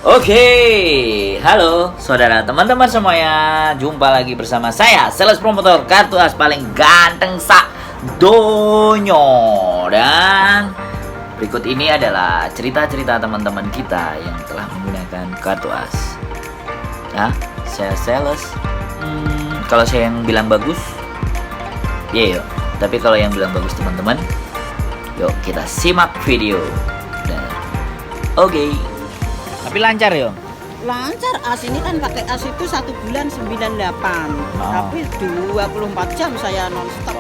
Oke, halo saudara teman-teman semuanya. Jumpa lagi bersama saya, sales promotor kartu as paling ganteng sak donyo. Dan berikut ini adalah cerita-cerita teman-teman kita yang telah menggunakan kartu as. Ya, saya sales. Kalau saya yang bilang bagus, ya yuk. Tapi kalau yang bilang bagus teman-teman, yuk kita simak video. Dan oke. Tapi lancar yo. Lancar. As ini kan pakai as itu satu bulan 98. Oh. Tapi 24 jam saya nonstop.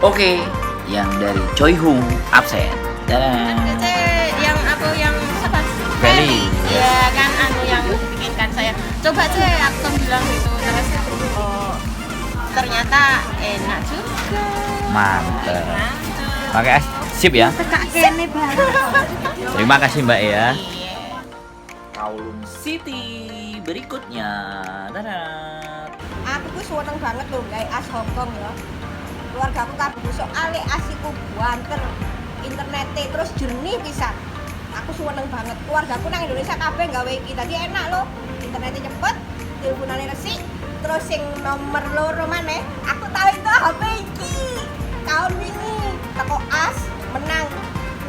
Oke, yang dari Choi Hung absen. Dan Kece yang aku yang siapa? Feli. Iya kan, anu yang bikinkan saya. Coba, Ce, aku kan bilang gitu terus, oh, ternyata enak juga. Mantap. Pakai as sip ya. Kene banget. Terima kasih, Mbak, ya. Iya. Kowloon City berikutnya. Dadah. Aku ku seneng banget loh gawe as Hongkong ya. Keluargaku kabeh, soale as iku banter internete, terus jernih pisan. Aku seneng banget. Keluargaku nang Indonesia kabeh gawe iki. Dadi enak loh. Internetnya cepet, teleponane resik, terus sing nomor loro maneh, aku tau itu HP iki. Tahun wingi teko as menang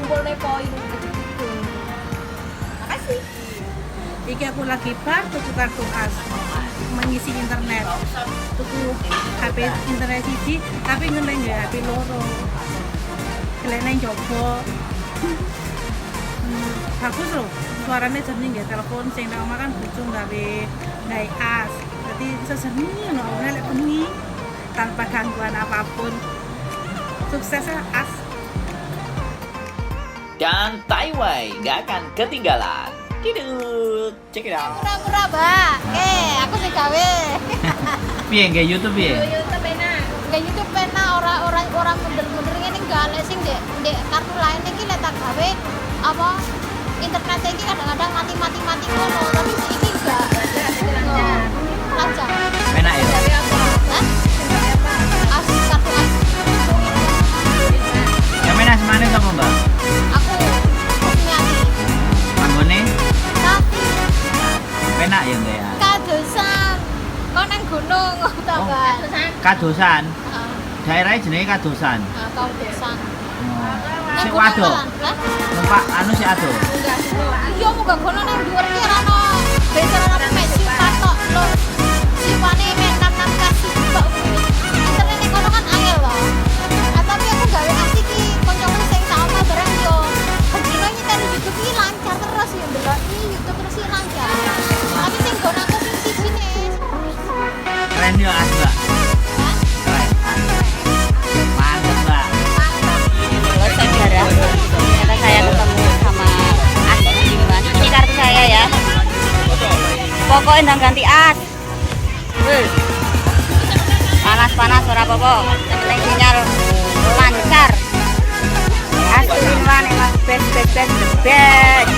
kumpulne poin gitu. Makasih. Iki aku lagi bar tuku kartu as mengisi internet, tuku HP internet siji, tapi ngene nggak HP loro gelek nang jobo. Bagus loh, suaranya jernih, nggak telepon sing nang omah kan bojo gawe gawe as, jadi sejernih ngono lek bengi tanpa gangguan apapun. Sukses ya as. Dan Taiwan gak akan ketinggalan. Tidur. Check it out. Murah-murah, Mbak. Eh, aku sing gawe. Piye nggak YouTube piye? YouTube enak. Nggak YouTube enak, ora ora ora mundur-mundur ngene enggak. Lek sing ndek ndek kartu lain iki lek tak gawe apa internet iki kadang-kadang mati-mati mati ngono, tapi sing iki enggak. Lancar. Enak ya? Hah? As, kartu as. Yang mana semane sama, Mbak? Aku Miati. Manggone Tati. Enak ya enggak ya? Kadosan. Kau nang gunung tambah. Kadosan. Heeh. Daerahnya jenenge Kadosan. Heeh, Kadosan. Oh. Nang Sik gunung wado. malah. Hah? Numpak anu sik ado. Iya, munggah kono nang dhuwur ki ora ono. Biasa ora mek sifat tok lho. Sifane mek 66 kasih tok kuwi. Internet kono kan angel loh. Ah, tapi aku gawe as iki koncoku sing sak omah bareng yo. Bendino nyetel YouTube iki lancar terus ya, ndelok iki YouTube terus iki lancar. Tapi sing nggon aku sing sijine. Keren yo as, Mbak. Hah? Keren. Mantep, Mbak. Mantap. Halo saudara, ternyata saya ketemu sama As Budiman. Ini kartu saya ya. Pokoknya ndang ganti as. Wuh. Panas-panas ora apa-apa, yang penting sinyal lancar. As Budiman emang best best best the best.